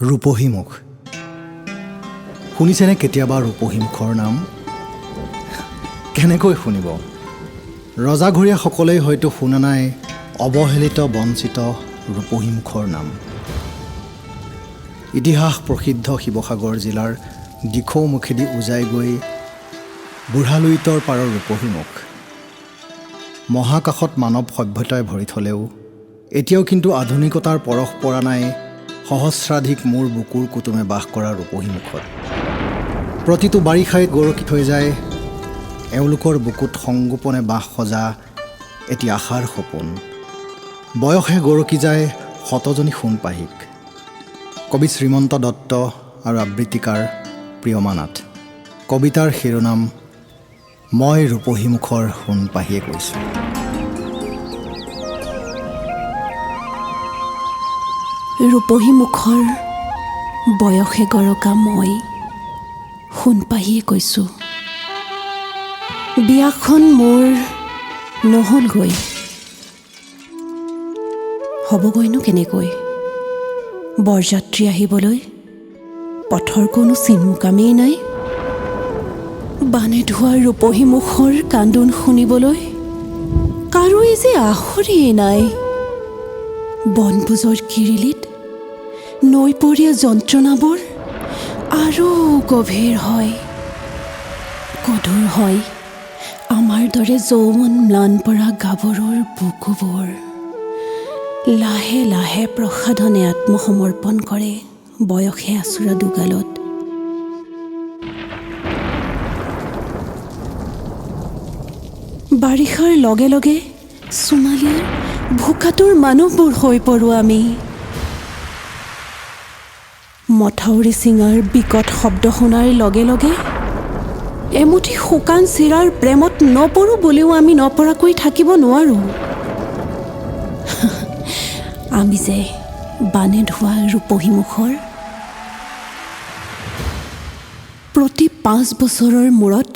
ৰূপহীমুখ শুনিছেনে কেতিয়াবা ৰূপহীমুখৰ নাম? কেনেকৈ শুনিব? ৰজাঘৰীয়াসকলেই হয়তো শুনা নাই অৱহেলিত বঞ্চিত ৰূপহীমুখৰ নাম। ইতিহাস প্ৰসিদ্ধ শিৱসাগৰ জিলাৰ দিখৌমুখেদি উজাই গৈ বুঢ়ালুইতৰ পাৰৰ ৰূপহীমুখ। মহাকাশত মানৱ সভ্যতাই ভৰি থলেও এতিয়াও কিন্তু আধুনিকতাৰ পৰশ পৰা নাই সহস্ৰাধিক মোৰ বুকুৰ কুটুমে বাস কৰা ৰূপহীমুখত। প্ৰতিটো বাৰিষাই গৰকি থৈ যায় এওঁলোকৰ বুকুত সংগোপনে বাস সজা এটি আশাৰ সপোন। বয়সে গৰকি যায় শতজনী সোণপাহীক। কবি শ্ৰীমন্ত দত্ত আৰু আবৃত্তিকাৰ প্ৰিয়মা নাথ। কবিতাৰ শিৰোনাম মই ৰূপহীমুখৰ সোণপাহীয়ে কৈছোঁ। ৰূপহী মুখৰ বয়সে গৰকা মই সোণপাহীয়ে কৈছোঁ, বিয়াখন মোৰ নহ'লগৈ। হ'বগৈনো কেনেকৈ? বৰযাত্ৰী আহিবলৈ পথৰ কোনো চিনমোকামেই নাই। বানে ধোৱা ৰূপহী মুখৰ কান্দোন শুনিবলৈ কাৰোৱে যে আহৰিয়েই নাই। বনভোজৰ কিৰিলিত নৈপৰীয়া যন্ত্ৰণাবোৰ আৰু গভীৰ হয়, গধুৰ হয় আমাৰ দৰে যৌৱন ম্লান পৰা গাভৰুৰ বুকুবোৰ। লাহে লাহে প্ৰসাধনে আত্মসমৰ্পণ কৰে বয়সে আঁচোৰা দুগালত। বাৰিষাৰ লগে লগে সোণালীৰ ভোকাতুৰ মানুহবোৰ হৈ পৰোঁ আমি। মথাউৰি ছিঙাৰ বিকট শব্দ শুনাৰ লগে লগে এমুঠি শুকান চিৰাৰ প্ৰেমত নপৰোঁ বুলিও আমি নপৰাকৈ থাকিব নোৱাৰোঁ। আমি যে বানে ধোৱা ৰূপহী মুখৰ। প্ৰতি 5 বছৰৰ মূৰত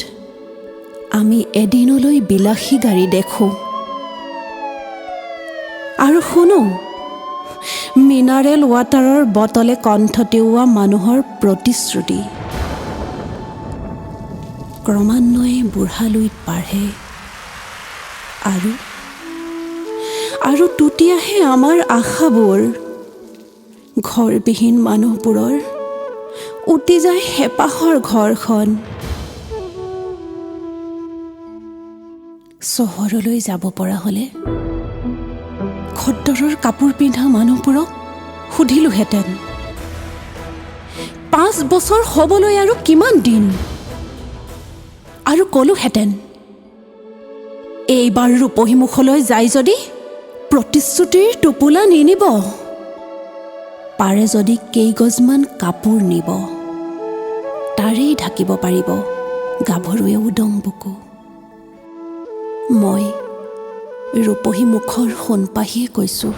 আমি এদিনলৈ বিলাসী গাড়ী দেখোঁ আৰু শুনো মিনাৰেল ৱাটাৰৰ বটলে কণ্ঠ তেওৱা মানুহৰ প্ৰতিশ্ৰুতি। ক্ৰমান্বয়ে বুঢ়ালুইত বাঢ়ে আৰু আৰু টুটি আহে আমাৰ আশাবোৰ। ঘৰবিহীন মানুহবোৰৰ উটি যায় হেঁপাহৰ ঘৰখন। চহৰলৈ যাব পৰা হ'লে খদ্দৰৰ কাপোৰ পিন্ধা মানুহবোৰক সুধিলোহেঁতেন, 5 বছৰ হ'বলৈ আৰু কিমান দিন? আৰু ক'লোহেঁতেন, এইবাৰ ৰূপহীমুখলৈ যায় যদি প্ৰতিশ্ৰুতিৰ টোপোলা নিনিব, পাৰে যদি কেইগজমান কাপোৰ নিব, তাৰেই ঢাকিব পাৰিব গাভৰুৱে উদং বুকু। মই ৰূপহী মুখৰ সোণপাহীয়ে কৈছোঁ।